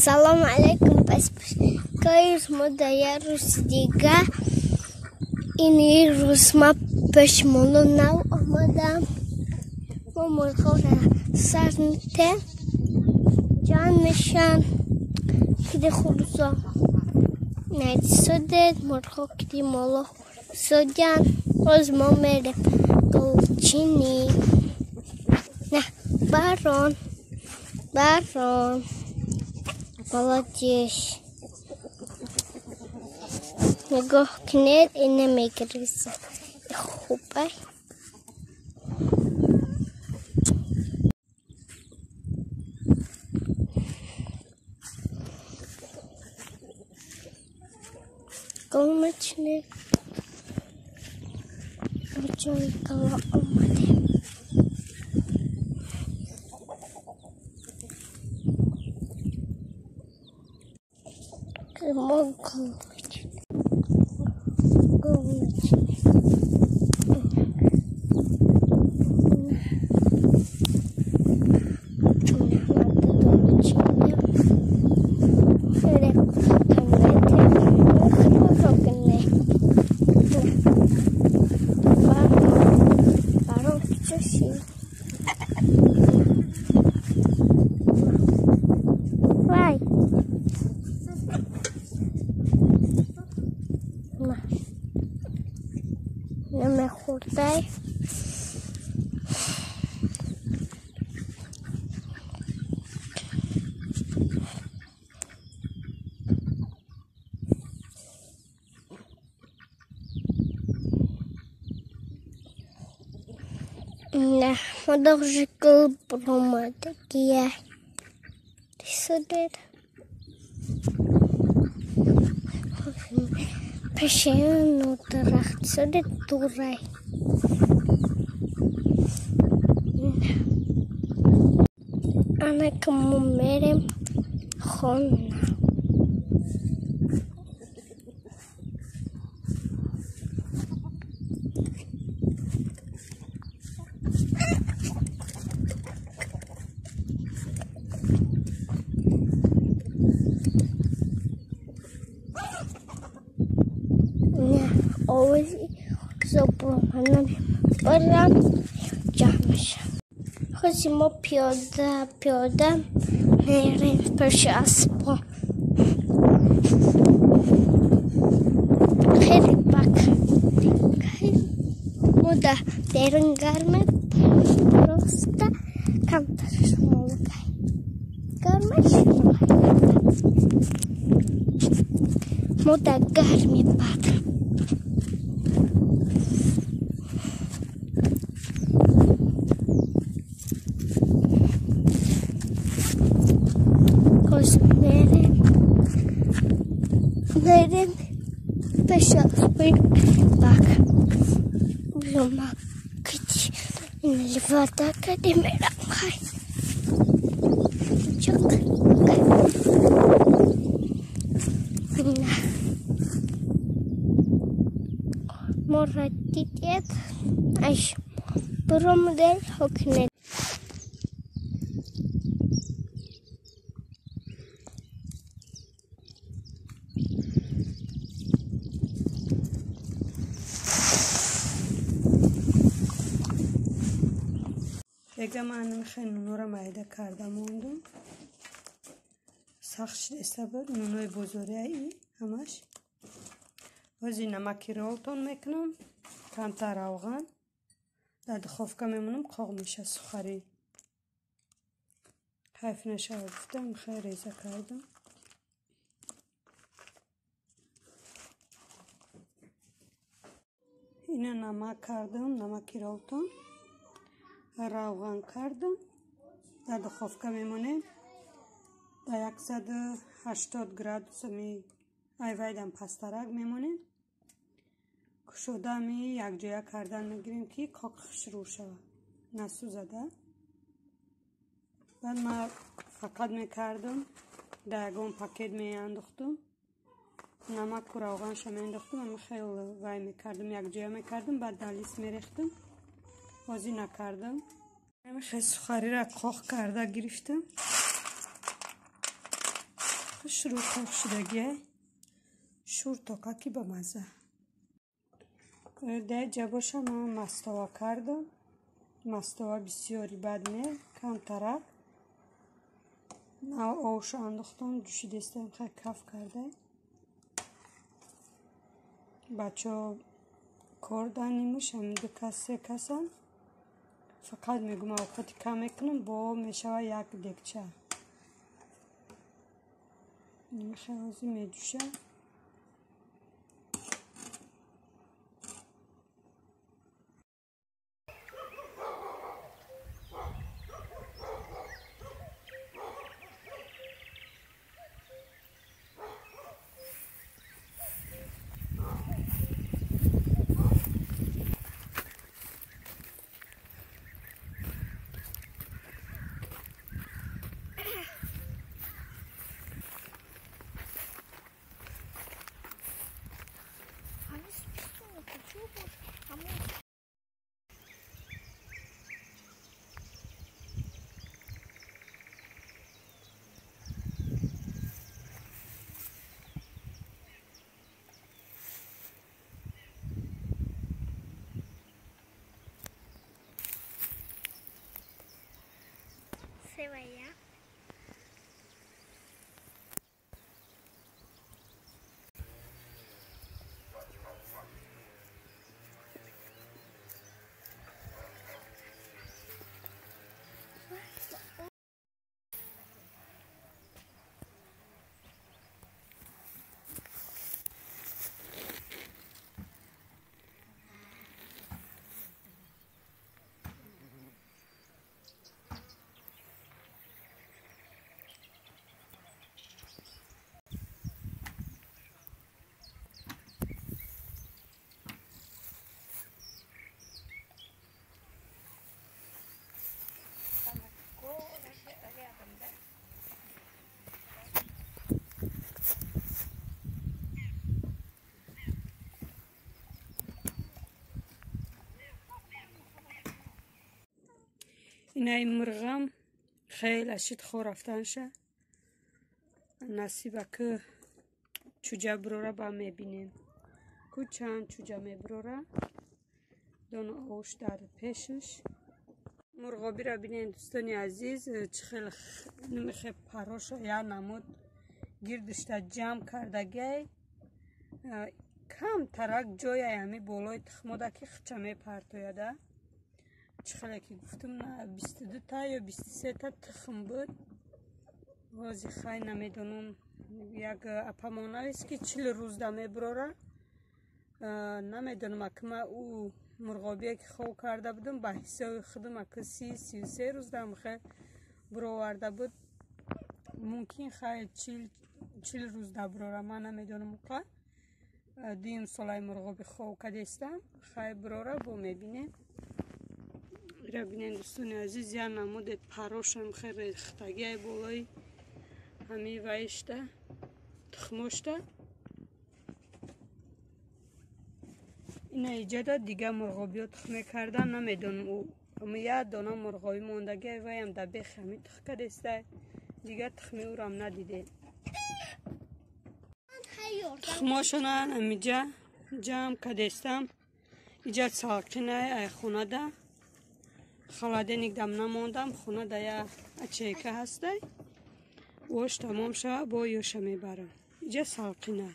Салом алейкум, паспкои шумо дар як рӯзи дига. Ин рӯз ма пешмоно нав омадам. Мо мурғҳоро сар метем, ҷамъ мешан. Киди хурӯзо найсодед, мурғҳо киди моло содян. Боз мо мерем гулчинӣ. На, барон, барон. Молодец. Нигоҳ кунед, ина мегиризад. Хубай. Гул мечинем. Ба ҷои гуло омадем. Мо гул мечинем. Гул мечинем. Намехӯрдай. На, мо гул баромадагия. Рисудед. Пешену дарахт судед дурай. Ана ки мо мерем хона. Овози зобромана барам ҷамъ мешавад. Ҳози мо пиёда пиёда мерем пеши аспо. Хеле бак. Мо дар берун гарме, просто камтар шумолакай. Гармаш мо дар гарми бад. Мерем, мерем пеши аспои бак. Биёмакити ина кади мерам хай. Чак. Ина. Мора дидед, аш баромадем ҳокинед. Яга ман мехоҳ нунора майда карда мондум. Сахт шидаиста буд. Нунои бозорияи ҳамаш. Ҳози намаки ролтон мекунам, камтар равған. Дар духовка мемонам, қоқ меша сухари. Ҳайф нашава гуфтам, хеле реза кардам. Ина намак кардам, намаки ролтон, равған кардам. Дар духовка мемонем. Дар 180 градус айвайдам пастарак мемонем. Кушода ми якҷоя кардан мегирем, ки қоқ хушрӯ шавад, насӯзада. Баъд ман фақат мекардам, дар ягон пакет меандохтам, намаку равғанша меандохтам, ами хеле вай мекардам, якҷоя мекардам, баъд дар лист мерехтам. Ҳозир накардам. Ами хеле сухариро қоқ карда гирифтам. Хушрӯ қоқ шудагиай, шур тока ки ба мазза. Дар ҷа боша ман мастова кардам. Мастова бисёри бад не, камтарак. Овшо андохтам, ҷӯшидестам, хеле каф карда. Бачаҳо кор данимуш, ҳамин ду кас, се касан. Фақат мегӯм овқати кам мекунам, бо мешава як дегча. Хеле ҳозир меҷӯша. Sevaya. Инаи мурғам хеле ашид хор рафтанша. Насиба ки чӯҷа бирора ба мебинем. Ку чанд чӯҷа мебирора. Дону овш дар пешаш. Мурғобиро бинем, дӯстони азиз, чӣ хеле намехе пароша я намуд гирдишта ҷамъ кардагиай. Кам тарак ҷояй ҳами болои тухмода ки хича мепартояда. Чӣ хеле ки гуфтам, 22 та ё 23 та тухм буд. Ҳозир хай намедонам, як апамон навист ки 40 рӯзда мебирора. Намедонам, аки ма ӯ мурғобие ки хов карда будам, ба ҳисоби худам аки 30-33 рӯзда мехе бироварда буд. Мумкин хай 40 рӯзда бирора, ман намедонам. Уқа дуюм солаи мурғоби хов кардестам, хай бирора бо мебинем. Ира бинем, дӯстони азиз, як намуде парошам хеле рехтагиай болои ҳами ваишта, тухмошта. Ина иҷода дига мурғобиё тухм мекардан, намедонам, як дона мурғобӣ мондагиай, ваям дар бехи ҳами тухм кардестай. Дигар тухми ӯрам надидем. Тухмошона ҳамиҷа ҷамъ кардестам. Иҷа салқинай ай хонада. Холодильник дам намондам, хона да я ачейка ҳастай. Ош тамом шава, бо ёша мебарам. Иҷа салқинай.